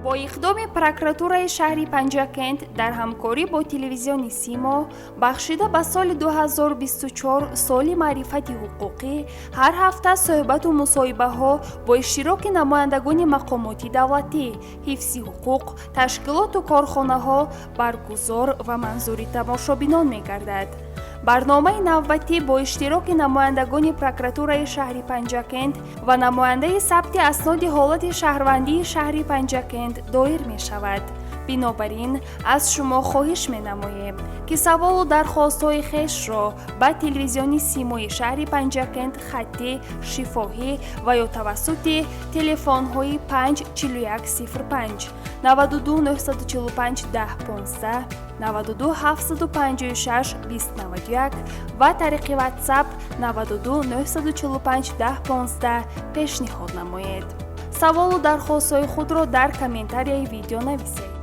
Бо иқдоми прокуратураи шаҳри Панҷакент дар ҳамкорӣ бо телевизиони «Симо», бахшида ба соли 2024, соли маърифати ҳуқуқӣ, ҳар ҳафта суҳбату мусоҳибаҳо бо иштироки намояндагони мақомоти давлатӣ, ҳифзи ҳуқуқ, ташкилоту корхонаҳо баргузор ва манзури тамошобинон мегардад. Барномаи навбатӣ бо иштироки намояндагони прокуратураи шаҳри Панҷакент ва намояндаи сабти асноди ҳолати шаҳрвандии шаҳри Панҷакент доир мешавад. Бинобар ин аз шумо хоҳиш менамоем, ки саволу дархостҳои хешро ба телевизиони «Симои» шаҳри Панҷакент хаттӣ, шифоҳӣ ва ё тавассути телефонҳои 5 41 05, 92 945 10 15, 92 756 20 91 ва тариқи WhatsApp 92 945 10 15 пешниҳод намоед. Саволу дархостҳои худро дар комментарияи видео нависед.